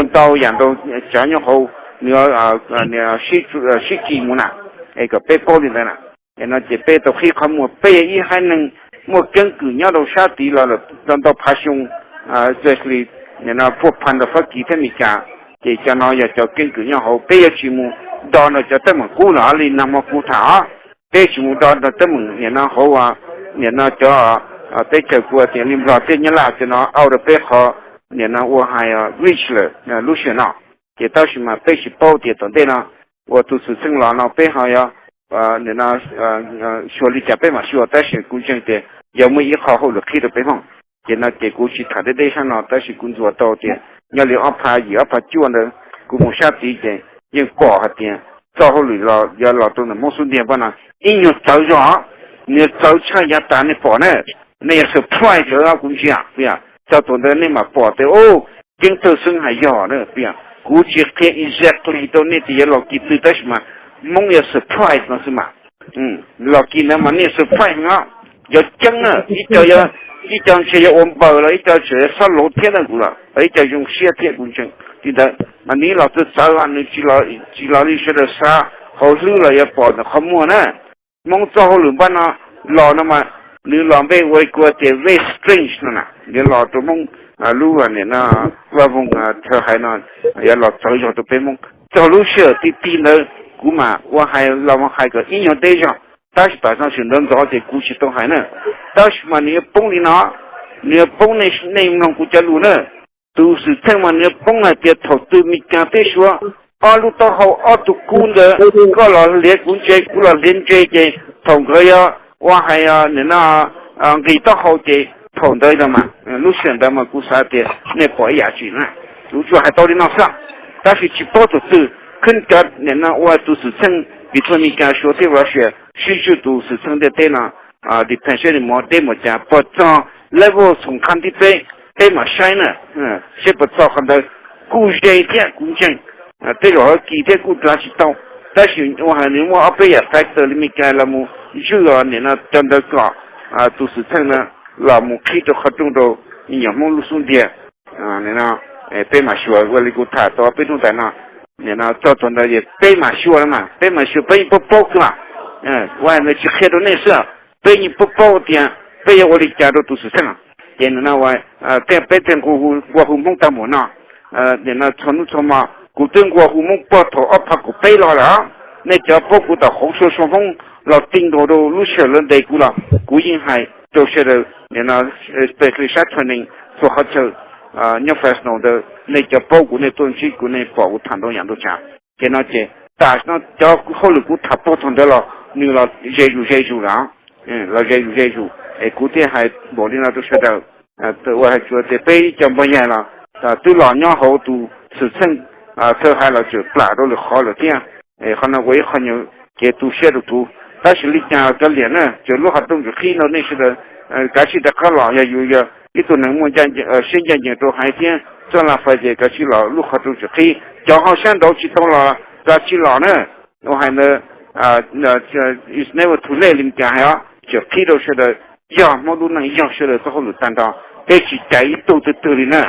ntau yam nrau cov nyob hauv nws sib ci mus na, es kom peb paub li ntawd na. Es no ces peb tau qhib qhov muag, peb yog ib haiv neeg muaj keeb kwm nyob rau sab tid los ntau phav xyoo, especially nim no phuaj pha rau Fab Kis thiab Meskas, ces cov no yog cov keeb kwm nyob hauv, peb yuav tsis mus do nrog cov teeb meem qub no li nag hmo kuv tham os. Peb tsis mus do nrog teeb meem nim no hauv, nim no cov teb chaws kuv tias li Nplog thiab Nyab Laj cov no, au rau peb qhov nim no ua hais rich lawm lub sij hawm no. Ces tab sis mas peb tsis paub tias tom ntej no uas tus xwm txheej los no peb ho yuav nim no xyuas li cas peb mam xyuas, tab sis kuv ntseeg tias yog muaj ib qho hauj lwm qhib rau peb Hmoob. Ces no ces kuv tsis tham deb deb sab no, tab sis kuv ntxuas tau tias nyob li ob phav yim ob phav cuaj ntawd kuv mus sab tid ces yeej pom hais tias txoj hauj lwm los yuav los rau ntawm Hmoob xub ntiag npaj no ib nyuag txawv zog, nws txawv tshaj yav tas nej pom na. Nej yog surprise lawm kuv ntsia, txog thaum ntawd nej mam pom tias, o, ceeb toog xeeb hais yog na. Kuv tsis qhia exactly rau nej tias yuav los kis twg, tab sis mas Hmoob yog surprise no xwb mas. Los kis ntawd mas nej surprise no, yog ceeb na, ib co, ib co ntshe yuav ua npaws los ib co tseem yuav xob lauv thiab na kuv los ib co zoo siab thiab kuv ntseeg li ntawd. Mas nws los txawv txawv, nws tsis los li sawv daws xav, hauv hlwb los yuav pom ntawm qhov muag na. Hmoob txoj hauj lwm npaj no los no mas nws los npej ua kuv tias very strange no na, nws los rau Hmoob lub nim no vaj voog chaw hais no yuav los txawv zog rau peb Hmoob. Txog lub sij hawm ti ti ntawd kuv mam ua hais los hais kom ib nyuag deb zog, tab sis tam sim ntawd ntxov ces kuv tsis tau hais na. Tab sis mas nws yuav poob li no, nws yuav poob, nej mloog kuv cov lus na. Tus xwm txheej mas nws yuav poob hais tias thaum twg Meskas thiab Suav ob lub taub hau ob tug kub ntawd, koj los hliav kuv ntse kuv los hliav ntse ces thaum nkawd yuav ua hais nim no nqis taub hau ces thaum ntawd mas, lub sij hawm ntawd mas kuv xav tias nej pom ib yam tsis na. Kuv tsuas hais tau li no xwb, tab sis tsis paub tus twg khwb cov nim no ua tus xwm txheej vim txog Meskas Suav thiab Russia sib tswj tus xwm txheej ntiaj teb no, depend seb nws mus deb mus cas, puas txog level txhoom qha ntiaj teb, peb mam saib na. Seb puas txog qhov ntawd, kuj ze thiab kuv ntseeg, tej zaum ho kis thiab kuj dlav tsis tau. Tab sis ua hais nws muaj ob peb yam factor li Meskas los mus zwj nim no cov ntawd kom tus xwm txheej na los mus qhib rau qhov rooj rau me nyuam Hmoob lub xub ntiag. Peb mam xyuas ua li kuv tham tau peb hnub ntawd no, nim no txog thaum ntawd es peb mam xyuas no mas, peb mam xyuas peb yeej paub paub xwb mas. Ua hais ntawd tsis qhia rau nej xwb, peb yeej paub paub tias peb yuav ua li cas rau tus xwm txheej. Ces nim no thiaj peb thiaj nqua hu Hmoob tag npaum no. Nim no txhua hnub txhua hmo kuv twb nqua hu Hmoob puag thaum ob phav kaum peb los lawm. Nej cov paub kuv tom qhov xua xua Hmoob los ti nkaus rau lub sij hawm lawv ntes kuv los kuv yeej hais rau sawv daws nim no, especially sab training txhua qhov chaw nyob Fresno ntawd, nej cov paub kuv nej tuaj ntsib kuv nej pom kuv tham ntau yam ntau tsav. Ces no ces tam no cov hauj lwm kuv tham puag thaum ntawd los nws los ze zus ze zus lawm, los ze zus ze zus es kuv thiaj hais npaum li no rau sawv daws. Ua hais tsuas tias peb ib co npog yaig los twb los nyob hauv tus xwm txheej txhawj hais los tseem plam rau lwm qhov lawm thiab. Qhov no ua ib qho nyuag kev tu siab rau kuv, tab sis li cas kav liam na, tseem lub qhov rooj tseem qhib rau nej sawv daws. Kav tsij rov qab los, yog yus yog ib tug neeg muaj siab ncaj ncees rau haiv thiab txoj laj fais ces kav tsij los, lub qhov rooj tseem qhib. Cov ho sab nraud tsis tau los kav tsij los na. Ua hais ntawd, it's never too late li cas hais os, tseem qhib rau sawv daws. Yog Hmoob lub neej yog sawv daws txoj hauj lwm tag nrho, peb tsis cais ib tug twg twg li na.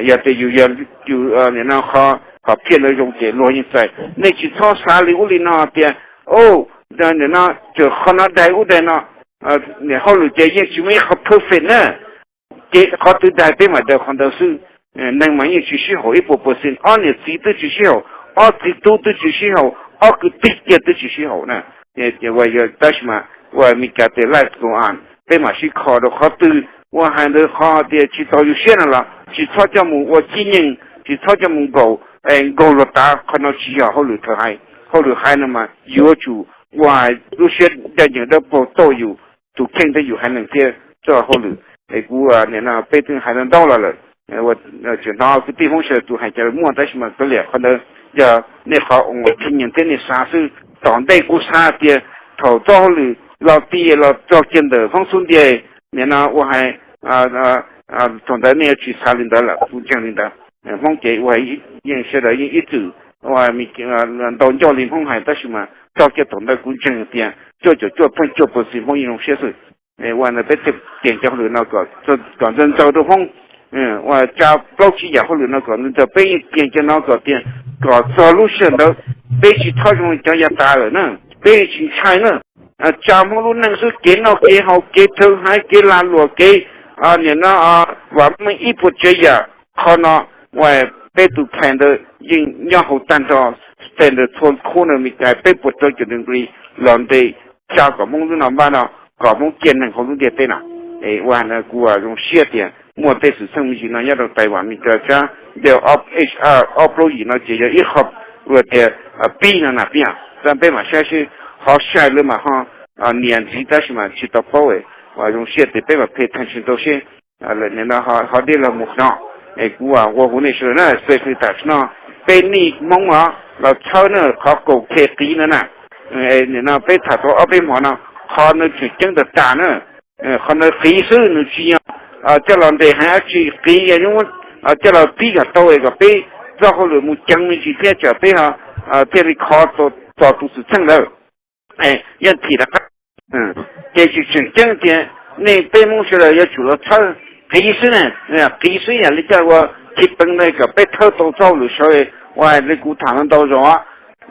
Yog tias yus yog yus nim no qhov phiaj ntawd zoo ces luag yeej txais. Nej tsis txhob xav li ub li no tias, o, nim no tseem qhov no daig ub daig no, hauj lwm ces yeej tsis muaj ib qho perfect na. Ces qhov twg daig peb mam daws qhov ntawd xwb. Neeg mas yeej tsis sib haum ib puas percent, ob niam txiv twb tsis sib haum, ob txiv tub twb tsis sib haum, ob kwv tij kiag twb tsis sib haum na. Tab sis mas ua Meskas tias life go on, peb mam sib kho rau qhov twg. Ua hais ntawd qhov tias tsis txaus yus siab no los tsis txhob coj mus ua cib nyeej, tsis txhob coj mus nkaum, nkaug luag tav, qhov no tsis yog hauj lwm thaum hais. Hauj lwm hais no mas yuav tsum ua hais lub siab ncaj ncees dawb paug tauj yus tus kheej thiab yus haiv neeg thiab txoj hauj lwm. Es kuv nim no peb twb hais ntau los lawm, tseem hnov kwv tij Hmoob sawv daws tus hais cas muaj, tab sis mas kav liam qhov ntawd yog nej qhov opinion thiab nej xav xwb. Tom ntej kuv xav tias thaum txoj hauj lwm los ti los txog kiag ntawm Hmoob xub ntiag, nim no ua hais thaum ntawd nej yuav tsis xav li ntawd lawm, kuv ntseeg li ntawd. Hmoob ces ua yeej sawv daws yeej ib txwm ua ntau ncauj li Hmoob hais, tab sis mas txog kiag thaum ntawd kuv ntseeg tias cuaj caum cuaj pheej cuaj percent Hmoob yeej zoo siab xwb. Ua ntawd peb thiaj ceev cov hauj lwm no kom ntxaws ntxaws rau Hmoob, uas tsa plaub tsib yam hauj lwm no kom nws tau peb yeej tiag cov no kom tias kom txog lub sij hawm ntawd peb tsis txhob zoo li cov yav tas lawm na, peb tsis ntshai na. Tsa Hmoob lub neej xwb, kev noj kev haus, kev rhawv haiv, kev lag luam, kev nim no vam meej ib puas tsav yam, qhov no uas peb tus plan ntawd yeej nyob hauv tag nrho standard four corner Meskas peb puas rau caum degree los ntes, tsa kom Hmoob lub no npaj no, kom Hmoob ciaj neeg hauv lub ntiaj teb no. Ua no kuv zoo siab tias muaj tej xwm txheej me ntsis no nyob rau Taiwan Meskas sab ntiaj teb ob plaub yim no ces yog ib qho uas tias pib no na peb, peb mam saib seb ho sai lawm mas ho nias ntxiv tab sis mas tsis tau paub. Uas zoo siab tias peb mam phem theej tsis tau seb ho deb los mus no. Es kuv ua huv nej sawv daws na, xws li tam sim no peb nej Hmoob os los txhawb na, qhov kaum phem qiv no na. Nim no peb tham tau ob peb hmo no, qhov no tseem ceeb tas tas na. Qhov no qiv xwb, nws tsis yog coj los ntes haiv dab tsi, qiv yog coj los pib kom tau kom peb txoj hauj lwm mus ceev me ntsis thiab tsam peb thiaj li kho tau tus xwm txheej ntawd. Yeej thim rov qab, ces tsis tseem ceeb tias nej peb Hmoob sawv daws yuav tsum los txhawb, qiv xwb na, qiv xwb yam li coj ua chiv peev ntawd kom peb txhawb tau txoj hauj lwm sawv. Ua li kuv tham no ntau zaus,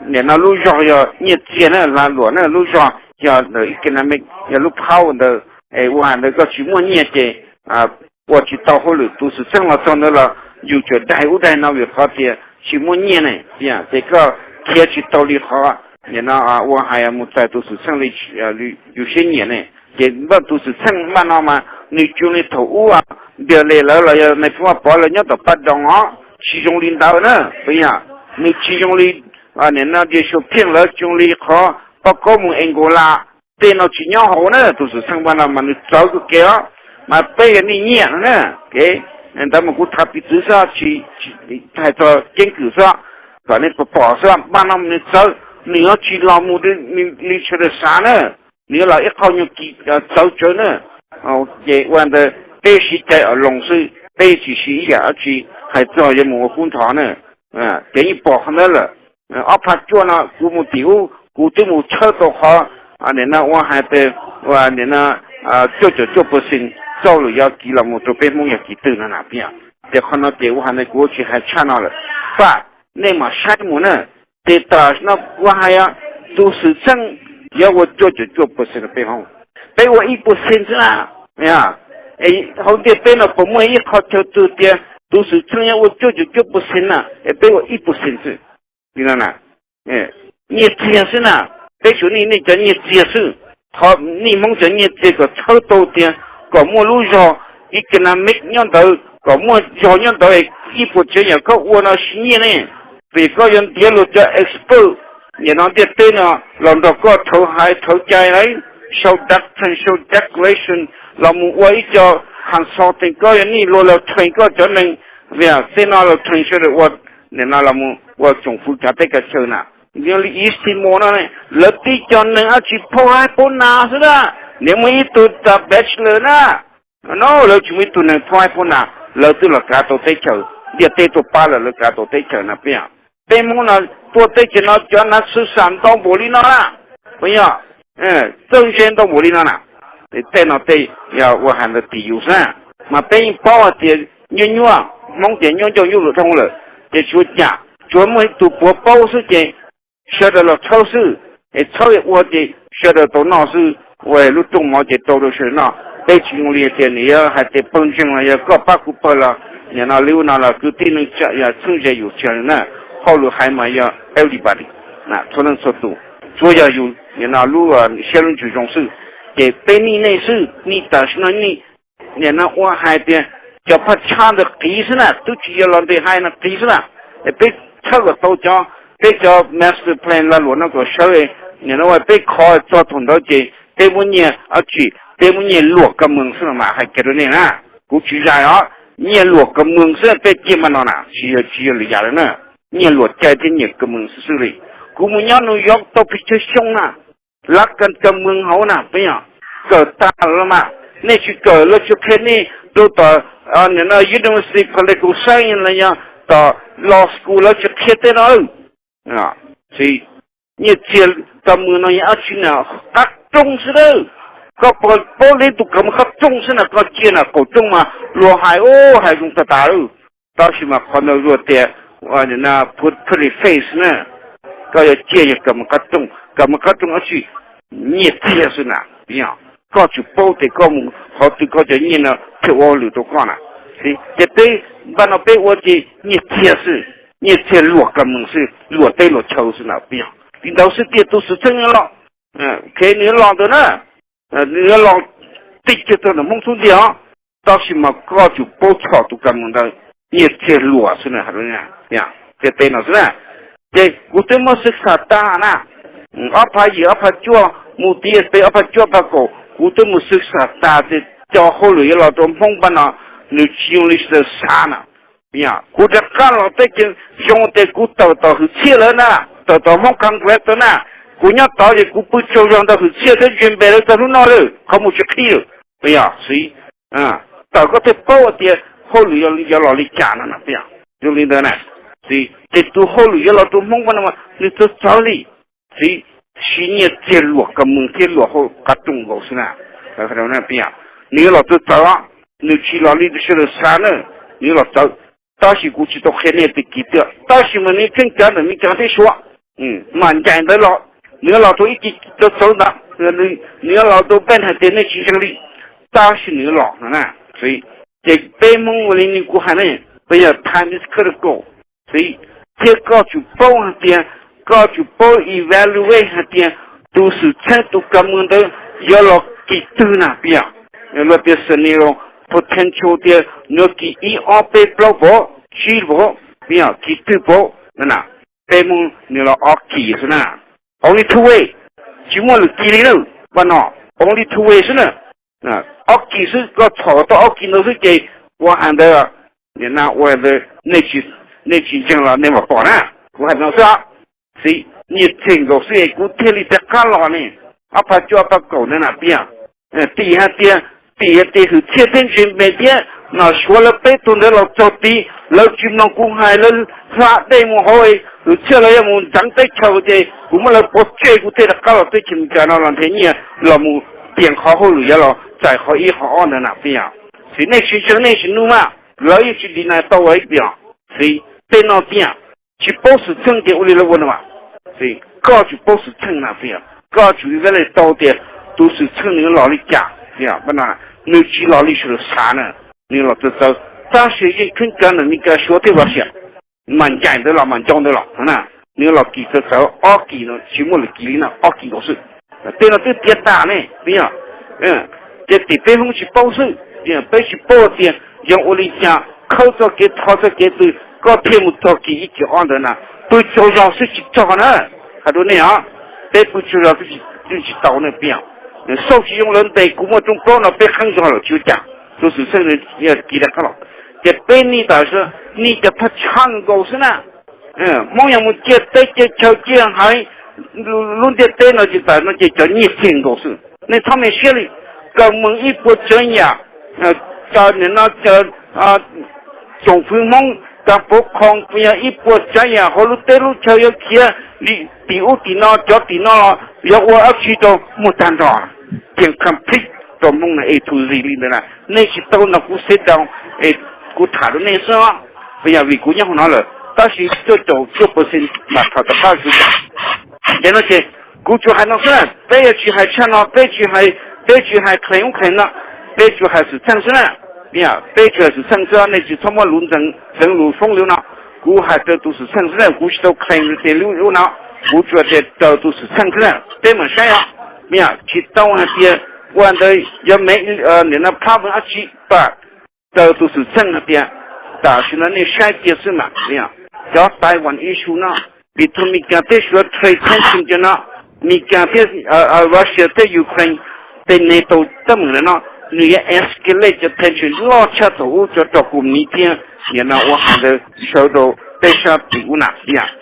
nim no lub zog yog nyiaj txiag na, lag luam na, lub zog yog ntawm economic, yog lub phau ntawd. Ua ntawd koj tsis muaj nyiaj ces ua tsis tau hauj lwm, tus xwm txheej los txog ntawd los yus tseem daig ub daig no vim qhov tias tsis muaj nyiaj ne. Ces koj khiav tsis tau li qhov nim no ua hais mus txais tus xwm txheej li yus siab nyiam ne. Ces npaj tus xwm txheej npaj no mas nws tsis zoo li thaum ub Ntiag Les lawv los yog nais phoo Vaj Pov lawv nyob tom Paj Doos os, tsis zoo li ntawd na. Puas yog? Nws tsis zoo li nim no Dias Xyuas Phiaj lawv, tsis zoo li qhov Paj Kaub mus Angola, tej no tsis nyob hauv na. Tus xwm txheej npaj no mas nws txawv kawg kiag os, mas peb yog nej nyiam no na. Ntawd mas kuv tham piv txwv xwb, tsis hais txog keeb kwm xwb, kom nej pom xwb. Npaj no mas nws txawv, nws yuav tsis los mus li sawv daws xav na. Nws yuav los ib qho nyuag kis txawv tsawv na. Ces ua ntawd peb siv cai os loos xwb, peb tsis siv ib yam dab tsi hais txog yuav mus ua kub ntxhov na. Ces yeej pom qhov ntawd lawm. Ob phav cuaj no kuv mus tim ub kuv twb mus tshawb tau qhov nim no ua hais tias ua nim no cuaj caum cuaj percent txoj hauj lwm yuav kis los mus rau peb Hmoob yog kis twg no na. Ces qhov no ces ua hais ntawd kuv tsis hais tshaj no lawm, faj nej mam saib mus na. Ces tam sim no ua hais tus xwm txheej yuav ua cuaj caum cuaj percent rau peb Hmoob, peb ua ib percent xwb na. Hauv ntiaj teb no puas muaj ib qho chaw twg tias tus xwm txheej yuav ua cuaj caum cuaj percent na, es peb ua ib percent xwb li no na. Nyiaj txiag xwb na, peb tsuas nej nej cov nyiaj txiag xwb. Qhov nej Hmoob cov nyiaj txiag kom txhawb tau tias kom muaj lub zog economic nyob ntawd, kom muaj zog nyob ntawd, ib puas tsav yam koj ua no siv nyiaj ne. Vim koj yuav ntiav luag cov expert nim no ntiaj teb no los nrog koj rhawv haiv rhawv cai lauj, sau doctrine, sau declaration, los mus ua ib co consultant, koj yuav nej luag los train koj cov neeg, vim tej no los train sawv daws ua, nim no los mus ua tsoom fwv cov teb cov chaw na. Yog li East Timor no, lawv tib co neeg dab tsi phauj haib phauj nas xwb na, niam muaj ib tug tas bachelor na. No lawv tsis muaj ib tug neeg phauj haib phauj nas, lawv twb los kav tau teb chaws, ntiaj teb tuaj pab lawm lawv kav tau teb chaws na. Peb, peb Hmoob no tuaj teb chaws no cov nav xwm xam ntau npaum li no na, puas yog? Txawj ntse ntau npaum li no na. Tej no tej yog ua hais ntawd tim yus xwb, mas peb yeej paub hais tias nyuaj nyuaj, Hmoob tias nyuaj ncauj nyuaj lus dhau lawm, ces tsuav cas tsuav muaj ib tug puav paub xwb ces sawv daws los txhawb xwb, es txhawb ua ces sawv daws tau noj xwb, ua lub rooj mov ces rau rau sawv daws noj. Peb tsis zoo li tias nws yuav hais tias pawg ntseeg los yog koj pab kuv pawg los, nim no li ub no los kwv tij neej tsa yog txheeb ze yus tsis yog na. Hauj lwm hais mas yog everybody, txhua leej txhua tus, tsuav yog yus nim no lub siab lub ntsws zoo xwb. Ces peb nij nej xwb, nij tam sim no nej nim no ua hais tias cov phaj tshab ntawd qiv xwb na, twb tsis yog los ntes hais no qiv xwb na. Es peb txhawb kom tau cov, peb cov master plan lag luam no kom sawv, nim no peb kho txog thaum ntawd ces peb muab nyiaj dab tsi, peb muab nyiaj luam ka mees xwb no mas hais kiag rau nej na. Kuv tsis zais os, nyiaj luam ka mees xwb peb ciaj maj no na, tsis yog, tsis yog lwm yam lawm na. Nyiaj luam cai thiab nyiaj ka mees xwb xwb li. Kuv mus nyob New York tau pes tsawg xyoo na, lab ka mees hauv na, peb yog kawm tag lawm mas, nej tsis kawm lawv tsis qhia nej rau tom university political science los yog tom law school lawv tsis qhia tej no. Nyiaj txiag ka mees no yog dab tsi na, qab rooj xwb lawm. Koj puas paub leej twg tus kawm mus qab rooj xwb na, koj cia na, qaum rooj mas luag hais u, hais zoo tag tas lawm. Tab sis mas qhov ntawd luag tias put pretty face na, koj yuav cia yog kawm mus qab rooj, kawm mus qab rooj dab tsi? Nyiaj txiag xwb na. Koj tsum paub tias koj mus qhov twg koj cov nyiaj no thiaj ua hauj lwm rau koj na. Ces peb npaj no peb ua ces nyiaj txiag xwb, nyiaj txiag luag kawm mus xwb, luag teb luag chaw xwb na. Li ntawd xwb tiag tus xwm txheej los, nws yuav los ntawd na, nws yuav los tij kiag txog ntawm Hmoob xub ntiag os. Tab sis mas koj tsum paub txhom tus kawm mus ntawd, nyiaj txiag luag xwb na, txiag teb no xwb na. Ces kuv twb muab xwv xam tas na, ob phav yim ob phav cuaj mus ti peb ob phav cuaj phav kaum, kuv twb mus xwv xam tas tias cov hauj lwm yuav los rau Hmoob npaj no nws tsis zoo li sawv daws xav na. Kuv rov qab los teb ces zoo tias kuv tawm tom Hwm Txhiaj lawm na, tawm tom Hmoob Congress na, kuv nyob tod ces kuv pw tsaug zog ntawm Hwm Txhiaj thiab Ntse Npe lawv txog hnub no lawm, qhov mus tsis qhib lawm. Yog xwb, tawm koj thiaj paub tias hauj lwm yuav los li cas no na. Zoo li ntawd na, ces tus hauj lwm yuav los rau Hmoob npaj no nws txawv txawv li, txiv, siv nyiaj txiag luag kawm mus thiab luag hauj qab rooj nkaus xwb na. Nws yuav los txawv txawv, nws tsis los li sawv daws xav na, nws yuav los txawv. Tab sis kuv tsis tau qhia nej tias kis twg, tab sis mas nws kheej cov ntawm Meskas thiab Suav, mas ncaim ntawd los, nws yuav los rau ib ce txawv txawv ntawd, nws yuav los rau peb hais tias nej tsis ntseeg li, tab sis nws yuav los no na. Ces peb Hmoob ua li nws kuv hais ne, peb yog time is critical, txiv, thiab koj tsum paub hais tias, koj tsum paub evaluate hais tias tus xwm txheej tus kawm mus ntawd yuav los kis twg na. Peb yog, luag tias scenario, potential tias nws kis ib ob peb plaub pov tsib pov, peb yog kis twg pov na. Peb Hmoob nws los ob kis xwb na. Only two way, tsis muaj lwm kis li na. Pab no, only two way xwb na. Ob kis xwb, koj txhom tau ob kis ntawd xwb ces ua hais ntawd, nim no ua ntawd, nej tsis ntseeg los nej mam pom na. Kuv hais no xwb. Txiv, nyiaj txiag nkaus xwb es kuv thiaj li rov qab los ne. Ob phav cuaj ob phav kaum ntawd na. Peb yog, tim hais tias, tim hais tias Hwm Txhiaj thiab Ntse Npe thiab Nom Suav lawv peb tug ntawd los txog tid lawv tsis mloog kuv hais, lawv hla dej mus hauv, Hwm Txhiaj lawv yuav mus ntxeev teb chaws ces kuv muab lawv pov tseg kuv thiaj rov qab los teb chaws Meskas no los nrhiav nyiaj los mus tias qhov hauj lwm yuav los txais qhov ib qhov ob ntawd na. Peb yog, txiv, nej tsis ntseeg nej tsis nug mas lawv yeej tsis deny tau ib pliag. Txiv, tej no tiag, tsis paub xwm txheej ces ua li lawv ua no mas. Txiv, koj tsum paub xwm txheej na. Peb yog, koj tsum evaluate tau tias tus xwm txheej nws los li cas. Peb yog, nws tsis los li sawv daws xav na, nws los txawv txawv, tab sis yeej kheej cov ntawm Meskas Suav thiab Russia mas ncaim ntawd los mas ncau ntawd los na. Nws los kis txawv txawv, ob kis no tsis muaj lwm kis li na, ob kis nkaus xwb. Tej no twb tiav tas ne. Peb yog, ces tim peb Hmoob tsis paub xwb, peb tsis paub tias yog ua li cas khawb txoj kev thov txoj kev twg koj thiaj mus txog kis ib kis ob ntawd na. Pw tsaug zog xwb tsis txog na. Hais rau nej os, peb pw tsaug zog xwb tsis tau na. Peb yog, xauj tsis zoo lawv ntes kuv muaj rooj plaub no peb qeeb zog lawm tsis ua cas. Tus xwm txheej kis rov qab los, ces peb nij tam sim no nij cov thaj tsam nkaus xwb na. Hmoob yog mus ciaj teb ciaj chaw ciaj haiv, lub ntiaj teb no ces tam sim no ces cov nyiaj txiag nkaus xwb, nej txhob me siab li. Kaw mus ib puas tsav yam, cov nim no cov tsoom fwv Hmoob, cov pov khoom, yog ib puas tsav yam hauv lub teb lub chaw yuav khiav li tim ub tim no, cov tim no los yuav ua dab tsi rau muaj tag nrho, tias complete rau Hmoob na, A to Z li ntawd na. Nej tsis tau nrog kuv sit down es kuv tham rau nej xwb, peb yog vim kuv nyob hauv no lawm, tab sis cuaj caum cuaj percent mas tham tom qab kuv tham. Ces no ces kuv tsuas hais no xwb na, peb yuav tsis hais tshaj no, peb tsis hais, peb tsis hais claim ub claim no, peb tsuas hais xwm txheej xwb na. Peb tsuas hais xwm txheej xwb, nej tsis txhob muab lus ntxeev lus foob li no. Kuv hais rau tus xwm txheej xwb na, kuv tsis tau claim tias li ub no, kuv tsuas tias raws tus xwm txheej xwb na, peb mam saib os. Peb yog, tsis tau hais tias ua ntawd yog me, nim no phab dab tsi, pab raws tus xwm txheej hais tias tam sim no nej saib cia xwb mas. Cov Taiwan issue no, vim thaum Meskas thiab Suav trade tension cov no, Meskas thiab Russia thiab Ukraine, tej NATO teeb meem ntawm no, nws yuav escalate cov tension loj tshaj thaum ub cov rog Kuv Mis thiab nim no ua hais ntawd sawv rau peb sab tim ub na.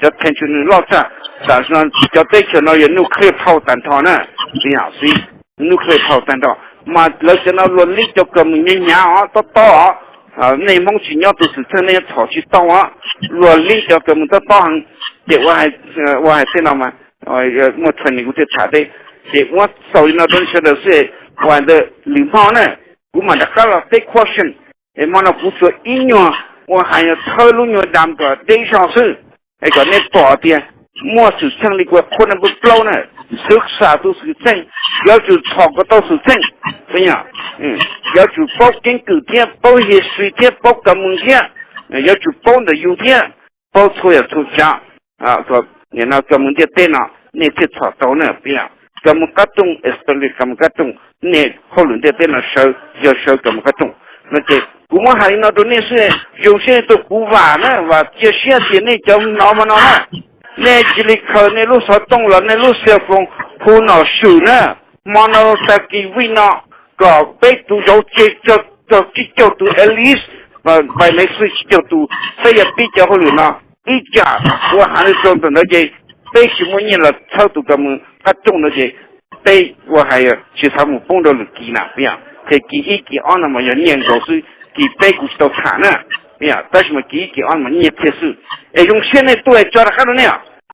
Cov tension nws loj tshaj, tam sim no cov teb chaws no yuav nuclear power tag nrho na. Xwb, nuclear power tag nrho, mas lawv cov no luag li cov kawm mus nyiav nyiav os, tob tob os. Nej Hmoob tsis nyob tus xwm txheej nej yuav txhom tsis tau os. Luag li cov kawm mus tob tob heev. Ces ua hais tej no mas muaj training kuv thiaj tham teb, ces muab xaus li no rau sawv daws xwb. uas ntawm lwm hmo na, kuv mam rov qab los teb question. Es hmo no kuv tsuas ib nyuag ua hais yog thawb lub nyuag dam kom deb zog xwb, es kom nej pom tias muaj xwm txheej li kuv qhuab nej npawb plaub na, xwv xam tus xwm txheej, yuav tsum txhom kom tau xwm txheej, yuav tsum paub keeb kwm thiab paub history thiab paub ka mus thiab, yuav tsum paub ntawm yus thiab, paub txhua yam txhua tsav. Nim no ka mus ntiaj teb no nej thiaj txhom tau na. Ka mus qab rooj, especially ka mus qab rooj, nej hauj lwm ntiaj teb no sawv yog sawv ka mus qab rooj no ces kuv muab hais li no rau nej xwb, zoo siab nej tuaj kuv vam na, vam cia siab tias nej cov hnov hmo no na, nej cia li khaws nej lub xov tooj los nej lub cell phone hu nom swm na, hmo no tag kis vij no kom peb tus zauv tseg txog tsib caug tus at least, pais me xwb tsib caug tus, peb yuav pib cov hauj lwm no. Ib tsam ua hais li rau ntawm ntawd ces peb tsis muaj nyiaj los txhawb tus ka mus qab rooj no ces peb ua hais tsis xav mus poob rau lwm kis na. Ces kis ib kis ob no mas yog nyiaj nkaus xwb, kis peb kuv tsis tau tham na, tab sis mas kis ib kis ob no mas nyiaj txiag xwb. Es zoo siab nej tuaj tso rov qab rau nej os.